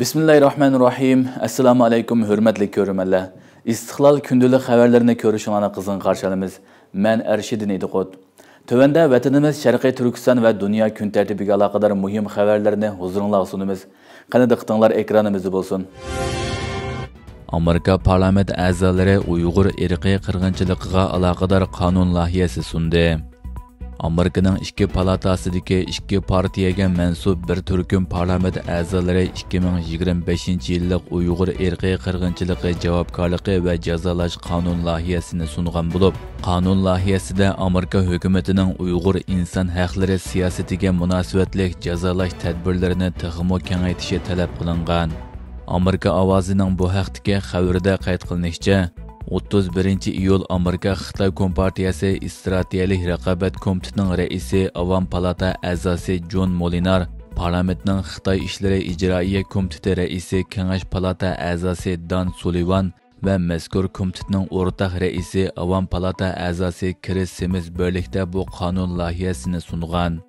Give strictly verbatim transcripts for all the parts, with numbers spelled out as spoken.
بىسمىللاھىررەھمانىررەھىم. ئەسسالامۇ ئەلەيكۇم، ھۆرمەتلىك كۆرۈرمەنلەر. ئىستىقلال كۈندىلىك خەۋەرلىرىنى كۆرۈشۈڭلارنى قىزغىن قارشى ئالىمىز. مەن ئەرشىدىن ئىدىقۇت. تۆۋەندە ۋەتىنىمىز شەرقىي تۈركىستان ۋە دۇنيا كۈن تەرتىپىگە ئالاقىدار مۇھىم خەۋەرلەرنى ھۇزۇرۇڭلارغا سۇنىمىز. قېنى دىققىتىڭلار ئېكرانىمىزدا بولسۇن. ئامېرىكا پارلامېنت ئەزالىرى ئۇيغۇر ئىرقىي قىرغىنچىلىقىغا ئالاقىدار قانۇن لايىھەسى سۇندى. ئامېرىكىنىڭ ئىككى پالاتاسىدىكى ئىككى پارتىيەگە مەنسۇپ بىر تۈركۈم پارلامېنت ئەزالىرى ئىككى مىڭ يىگىرمە بەشىنچى يىللىق ئۇيغۇر ئىرقىي قىرغىنچىلىقى جاۋابكارلىقى ۋە جازالاش قانۇن لايىھەسىنى سۇنغان بولۇپ، قانۇن لايىھەسىدە ئامېرىكا ھۆكۈمىتىنىڭ ئۇيغۇر ئىنسان ھەقلىرى سىياسىتىگە مۇناسىۋەتلىك جازالاش تەدبىرلىرىنى تېخىمۇ كېڭەيتىشى تەلەپ قىلىنغان. ئامېرىكا ئاۋازىنىڭ بۇ ھەقتىكى خەۋىرىدە قەيت قىلىنىشىچە، ئوتتۇز بىرىنچى ئىيۇل ئامېرىكا خىتاي كومپارتىيەسى ئىستراتېگىيەلىك رىقابەت كومىتېتىنىڭ رەئىسى، ئاۋام پالاتا ئەزاسى جون مولىنار پارلامېنتنىڭ خىتاي ئىشلىرى ئىجرائىيە كومىتېتى رەئىسى، كېڭەش پالاتا ئەزاسى دان سۇلىۋان ۋە مەزكۇر كومىتېتنىڭ ئورتاق رەئىسى، ئاۋام پالاتا ئەزاسى كرىس سىمىس بىرلىكتە بۇ قانۇن لايىھەسىنى سۇنغان.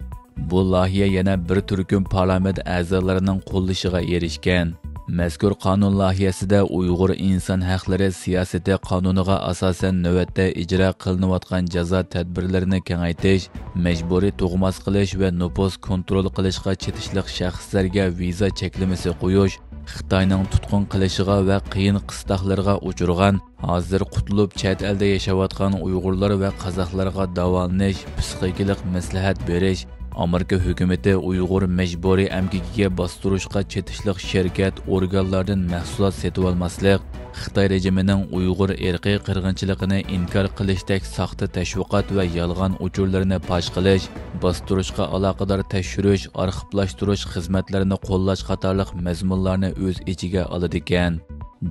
بۇ لايىھە يەنە بىر تۈركۈم پارلامېنت ئەزالىرىنىڭ قوللىشىغا ئېرىشكەن. مەزكۇر قانۇن لايىھەسىدە ئۇيغۇر ئىنسان ھەقلىرى سىياسىتى قانۇنىغا ئاساسەن نۆۋەتتە ئىجرا قىلىنىۋاتقان جازا تەدبىرلىرىنى كېڭەيتىش، مەجبۇرىي تۇغماس قىلىش ۋە نوپۇس كونترول قىلىشقا چېتىشلىق شەخسلەرگە ۋىزا چەكلىمىسى قويۇش، خىتاينىڭ تۇتقۇن قىلىشىغا ۋە قىيىن قىستاقلىرىغا ئۇچرىغان، ھازىر قۇتۇلۇپ چەت ئەلدە ياشاۋاتقان ئۇيغۇرلار ۋە قازاقلارغا داۋالىنىش، پسىخىكىلىق مەسلىھەت بېرىش، ئامېرىكا ھۆكۈمىتى ئۇيغۇر مەجبۇرىي ئەمگىكىگە باستۇرۇشقا چېتىشلىق شىركەت، ئورگانلاردىن مەھسۇلات سېتىۋالماسلىق، خىتاي رېجىمىنىڭ ئۇيغۇر ئىرقىي قىرغىنچىلىقىنى ئىنكار قىلىشتەك ساختا تەشۋىقات ۋە يالغان ئۇچۇرلىرىنى پاش قىلىش، باستۇرۇشقا ئالاقىدار تەكشۈرۈش، ئارخىپلاشتۇرۇش خىزمەتلىرىنى قوللاش قاتارلىق مەزمۇنلارنى ئۆز ئىچىگە ئالىدىكەن.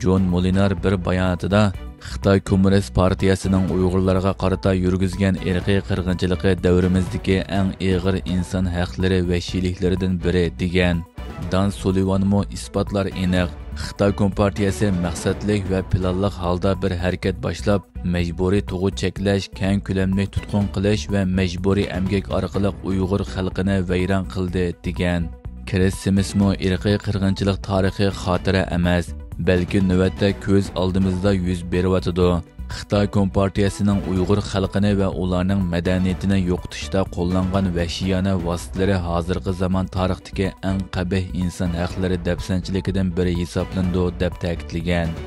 جون مولىنار بىر باياناتىدا، خىتاي كوممۇنىست پارتىيەسىنىڭ ئۇيغۇرلارغا قارىتا يۈرگۈزگەن ئىرقىي قىرغىنچىلىقى دەۋرىمىزدىكى ئەڭ ئېغىر ئىنسان ھەقلىرى ۋەھشىيلىكلىرىدىن بىرى، دېگەن. دان سۇلىۋانمۇ ئىسپاتلار ئېنىق. خىتاي كومپارتىيەسى مەقسەتلىك ۋە پىلانلىق ھالدا بىر ھەرىكەت باشلاپ، مەجبۇرىي تۇغۇت چەكلەش، كەڭ كۆلەملىك تۇتقۇن قىلىش ۋە مەجبۇرىي ئەمگەك ئارقىلىق ئۇيغۇر خەلقىنى ۋەيران قىلدى، دېگەن. كرىس سىمىسمۇ ئىرقىي قىرغىنچىلىق تارىخى خاتىرە ئەمەس، بەلكى نۆۋەتتە كۆز ئالدىمىزدا يۈز بېرىۋاتىدۇ. خىتاي كومپارتىيەسىنىڭ ئۇيغۇر خەلقىنى ۋە ئۇلارنىڭ مەدەنىيىتىنى يوقىتىشتا قوللانغان ۋەھشىيانە ۋاسىتىلىرى ھازىرقى زامان تارىختىكى ئەڭ قەبىھ ئىنسان ھەقلىرى دەپسەندىچىلىكىدىن بىرى ھېسابلىنىدۇ، دەپ تەكىتلىگەن.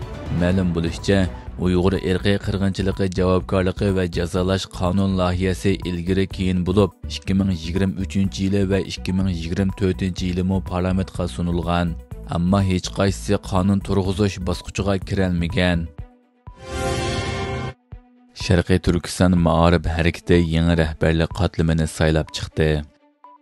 مەلۇم بولۇشىچە، ئۇيغۇر ئىرقىي قىرغىنچىلىقى جاۋابكارلىقى ۋە جازالاش قانۇن لايىھەسى ئىلگىرى كېيىن بولۇپ، ئىككى مىڭ يىگىرمە ئۈچىنچى يىلى ۋە ئىككى مىڭ يىگىرمە تۆتىنچى يىلىمۇ پارلامېنتقا سۇنۇلغان. ئەمما ھېچقايسىسى قانۇن تۇرغۇزۇش باسقۇچىغا كىرەلمىگەن. شەرقىي تۈركىستان مائارىپ ھەرىكىتى يېڭى رەھبەرلىك قاتلىمىنى سايلاپ چىقتى.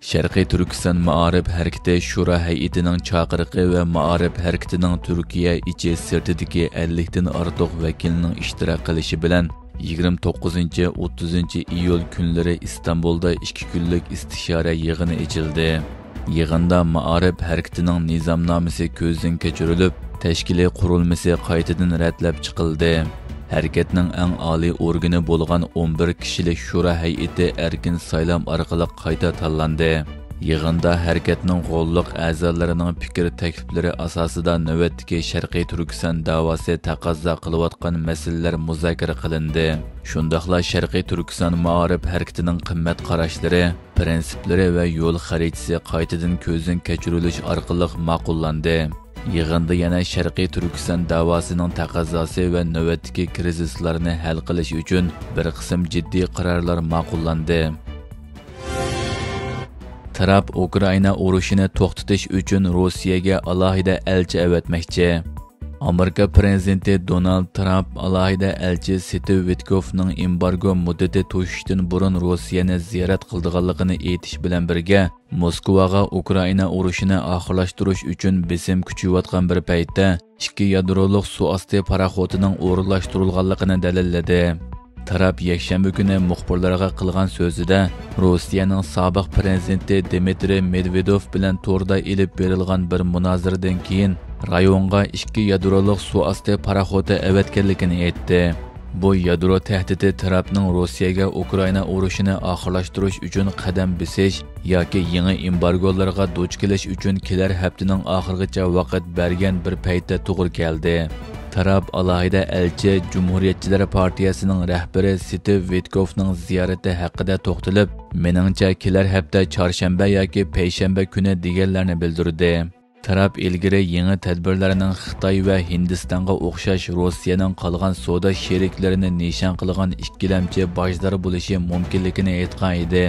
شەرقىي تۈركىستان مائارىپ ھەرىكىتى شورا ھەيئىتىنىڭ چاقىرىقى ۋە مائارىپ ھەرىكىتىنىڭ تۈركىيە ئىچى سىرتىدىكى ئەللىكتىن ئارتۇق ۋەكىلىنىڭ ئىشتىراك قىلىشى بىلەن يىگىرمە توققۇزىنچى، ئوتتۇزىنچى ئىيۇل كۈنلىرى ئىستانبۇلدا ئىككى كۈنلۈك ئىستىشارە يىغىنى ئېچىلدى. يىغىندا مائارىپ ھەرىكىتىنىڭ نىزامنامىسى كۆزدىن كەچۈرۈلۈپ، تەشكىلىي قۇرۇلمىسى قايتىدىن رەتلەپ چىقىلدى. ھەرىكەتنىڭ ئەڭ ئالىي ئورگىنى بولغان ئون بىر كىشىلىك شورا ھەيئىتى ئەركىن سايلام ئارقىلىق قايتا تاللاندى. يىغىندا ھەرىكەتنىڭ غوللۇق ئەزالىرىنىڭ پىكىر تەكلىپلىرى ئاساسىدا نۆۋەتتىكى شەرقىي تۈركىستان داۋاسى تەقەززا قىلىۋاتقان مەسىلىلەر مۇزاكىرە قىلىندى. شۇنداقلا شەرقىي تۈركىستان مائارىپ ھەرىكىتىنىڭ قىممەت قاراشلىرى، پىرىنسىپلىرى ۋە يول خەرىتىسى قايتىدىن كۆزدىن كەچۈرۈلۈش ئارقىلىق ماقۇللاندى. يىغىندا يەنە شەرقىي تۈركىستان داۋاسىنىڭ تەقەززاسى ۋە نۆۋەتتىكى كىرىزىسلارنى ھەل قىلىش ئۈچۈن بىر قىسىم جىددىي قارارلار ماقۇللاندى. ترامپ ئۇكرائىنا ئۇرۇشىنى توختىتىش ئۈچۈن روسىيەگە ئالاھىدە ئەلچى ئەۋەتمەكچى. ئامېرىكا پىرېزىدېنتى دونالد ترامپ ئالاھىدە ئەلچى ستىۋ ۋىتكوفنىڭ ئېمبارگو مۇددىتى توشۇشتىن بۇرۇن روسىيەنى زىيارەت قىلىدىغانلىقىنى ئېيتىش بىلەن بىرگە، موسكۋاغا ئۇكرائىنا ئۇرۇشىنى ئاخىرلاشتۇرۇش ئۈچۈن بېسىم كۈچىيىۋاتقان بىر پەيتتە، ئىككى يادرولۇق سۇ ئاستى پاراخوتىنىڭ ئورۇنلاشتۇرۇلغانلىقىنى دەلىللىدى. ترامپ يەكشەنبە كۈنى مۇخبىرلارغا قىلغان سۆزىدە، روسىيەنىڭ سابىق پىرېزىدېنتى دىمىترىي مېدۋېدېۋ بىلەن توردا ئېلىپ بېرىلغان بىر مۇنازىرىدىن كېيىن، رايونغا ئىككى يادرولۇق سۇ ئاستى پاراخوتى ئەۋەتكەنلىكىنى ئېيتتى. بۇ يادرو تەھدىتى ترامپنىڭ روسىيەگە ئۇكرائىنا ئۇرۇشىنى ئاخىرلاشتۇرۇش ئۈچۈن قەدەم بېسىش ياكى يېڭى ئېمبارگولارغا دۇچ كېلىش ئۈچۈن كېلەر ھەپتىنىڭ ئاخىرىغىچە ۋاقىت بەرگەن بىر پەيتتە توغرا كەلدى. ترامپ ئالاھىدە ئەلچى، جۇمھۇرىيەتچىلەر پارتىيەسىنىڭ رەھبىرى ستىۋ ۋىتكوفنىڭ زىيارىتى ھەققىدە توختىلىپ، مېنىڭچە، كېلەر ھەپتە چارشەنبە ياكى پەيشەنبە كۈنى دېگەنلەرنى بىلدۈردى. تەرەپ ئىلگىرى يېڭى تەدبىرلەرنىڭ خىتاي ۋە ھىندىستانغا ئوخشاش روسىيەنىڭ قالغان سودا شېرىكلىرىنى نىشان قىلغان ئىككىلەمچى باجدار بولۇشى مۇمكىنلىكىنى ئېيتقان ئىدى.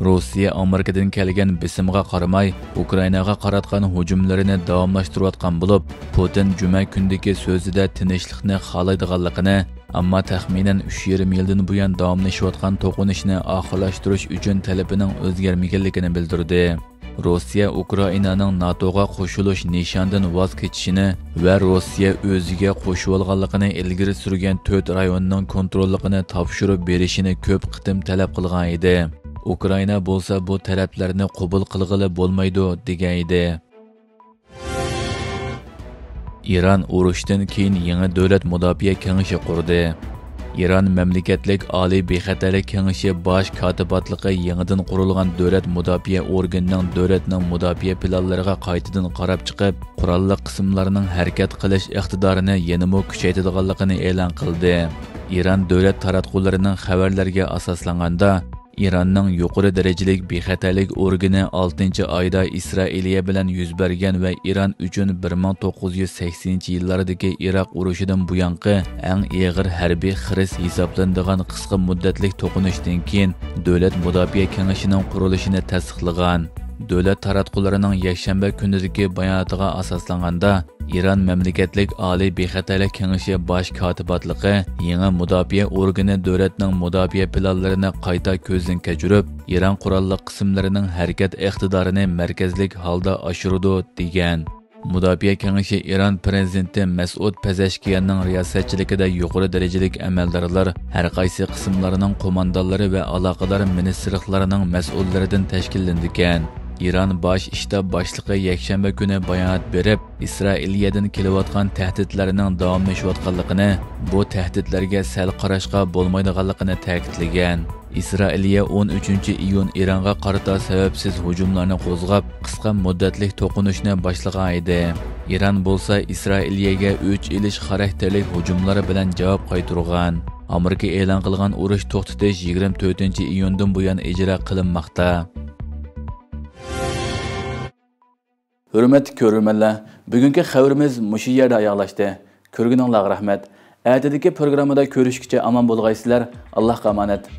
روسىيە ئامېرىكىدىن كەلگەن بېسىمغا قارىماي، ئۇكرائىناغا قاراتقان ھۇجۇملىرىنى داۋاملاشتۇرۇۋاتقان بولۇپ، پۇتىن جۈمە كۈنىدىكى سۆزىدە تىنچلىقنى خالايدىغانلىقىنى، ئەمما تەخمىنەن ئۈچ يېرىم يىلدىن بۇيان داۋاملىشىۋاتقان توقۇنۇشنى ئاخىرلاشتۇرۇش ئۈچۈن تەلىپىنىڭ ئۆزگەرمىگەنلىكىنى بىلدۈردى. روسىيە ئۇكرائىنانىڭ ناتوغا قوشۇلۇش نىشانىدىن ۋاز كېچىشىنى ۋە روسىيە ئۆزىگە قوشۇۋالغانلىقىنى ئىلگىرى سۈرگەن تۆت رايوننىڭ كونتروللۇقىنى تاپشۇرۇپ بېرىشىنى كۆپ قېتىم تەلەپ قىلغان ئىدى. ئۇكرائىنا بولسا بۇ تەلەپلەرنى قوبۇل قىلغىلى بولمايدۇ، دېگەن ئىدى. ئىران ئۇرۇشتىن كېيىن يېڭى دۆلەت مۇداپىئە كېڭىشى قۇردى. ئىران مەملىكەتلىك ئالىي بىخەتەرلىك كېڭىشى باش كاتىپاتلىقى يېڭىدىن قۇرۇلغان دۆلەت مۇداپىئە ئورگىنىنىڭ دۆلەتنىڭ مۇداپىئە پىلانلىرىغا قايتىدىن قاراپ چىقىپ، قوراللىق قىسىملارنىڭ ھەرىكەت قىلىش ئىقتىدارىنى يەنىمۇ كۈچەيتىدىغانلىقىنى ئېلان قىلدى. ئىران دۆلەت تاراتقۇلىرىنىڭ خەۋەرلىرىگە ئاساسلانغاندا، ئىراننىڭ يۇقىرى دەرىجىلىك بىخەتەرلىك ئورگىنى ئالتىنچى ئايدا ئىسرائىلىيە بىلەن يۈز بەرگەن ۋە ئىران ئۈچۈن بىر مىڭ توققۇز يۈز سەكسىنىنچى يىللاردىكى ئىراق ئۇرۇشىدىن بۇيانقى ئەڭ ئېغىر ھەربىي خىرىس ھېسابلىنىدىغان قىسقا مۇددەتلىك توقۇنۇشتىن كېيىن دۆلەت مۇداپىئە كېڭىشىنىڭ قۇرۇلۇشىنى تەستىقلىغان. دۆلەت تاراتقۇلىرىنىڭ يەكشەنبە كۈنىدىكى باياناتىغا ئاساسلانغاندا، ئىران مەملىكەتلىك ئالىي بىخەتەرلىك كېڭىشى باش كاتىپاتلىقى يېڭى مۇداپىئە ئورگىنى دۆلەتنىڭ مۇداپىئە پىلانلىرىنى قايتا كۆزدىن كەچۈرۈپ، ئىران قوراللىق قىسىملىرىنىڭ ھەرىكەت ئىقتىدارىنى مەركەزلىك ھالدا ئاشۇرىدۇ، دېگەن. مۇداپىئە كېڭىشى ئىران پىرېزىدېنتى مەسئۇد پەزەشكىياننىڭ رىياسەتچىلىكىدە يۇقىرى دەرىجىلىك ئەمەلدارلار، ھەر قايسى قىسىملارنىڭ قوماندانلىرى ۋە ئالاقىدار مىنىستىرلىقلارنىڭ مەسئۇللىرىدىن تەشكىللىنىدىكەن. ئىران باش شتاب باشلىقى يەكشەنبە كۈنى بايانات بېرىپ، ئىسرائىلىيەدىن كېلىۋاتقان تەھدىتلەرنىڭ داۋاملىشىۋاتقانلىقىنى، بۇ تەھدىتلەرگە سەل قاراشقا بولمايدىغانلىقىنى تەكىتلىگەن. ئىسرائىلىيە ئون ئۈچىنچى ئىيۇن ئىرانغا قارىتا سەۋەبسىز ھۇجۇملارنى قوزغاپ، قىسقا مۇددەتلىك توقۇنۇشنى باشلىغان ئىدى. ئىران بولسا ئىسرائىلىيەگە ئۆچ ئېلىش خاراكتېرلىك ھۇجۇملار بىلەن جاۋاب قايتۇرغان. ئامېرىكا ئېلان قىلغان ئۇرۇش توختىتىش يىگىرمە تۆتىنچى ئىيۇندىن بۇيان ئىجرا قىلىنماقتا. ھۆرمەتلىك كۆرۈرمەنلەر، بۈگۈنكى خەۋىرىمىز مۇشۇ يەردە ئاياغلاشتى. كۆرگىنىڭلارغا رەھمەت. ئەتىدىكى پروگراممىدا كۆرۈشكىچە ئامان بولغايسىلەر. ئاللاھقا ئامانەت.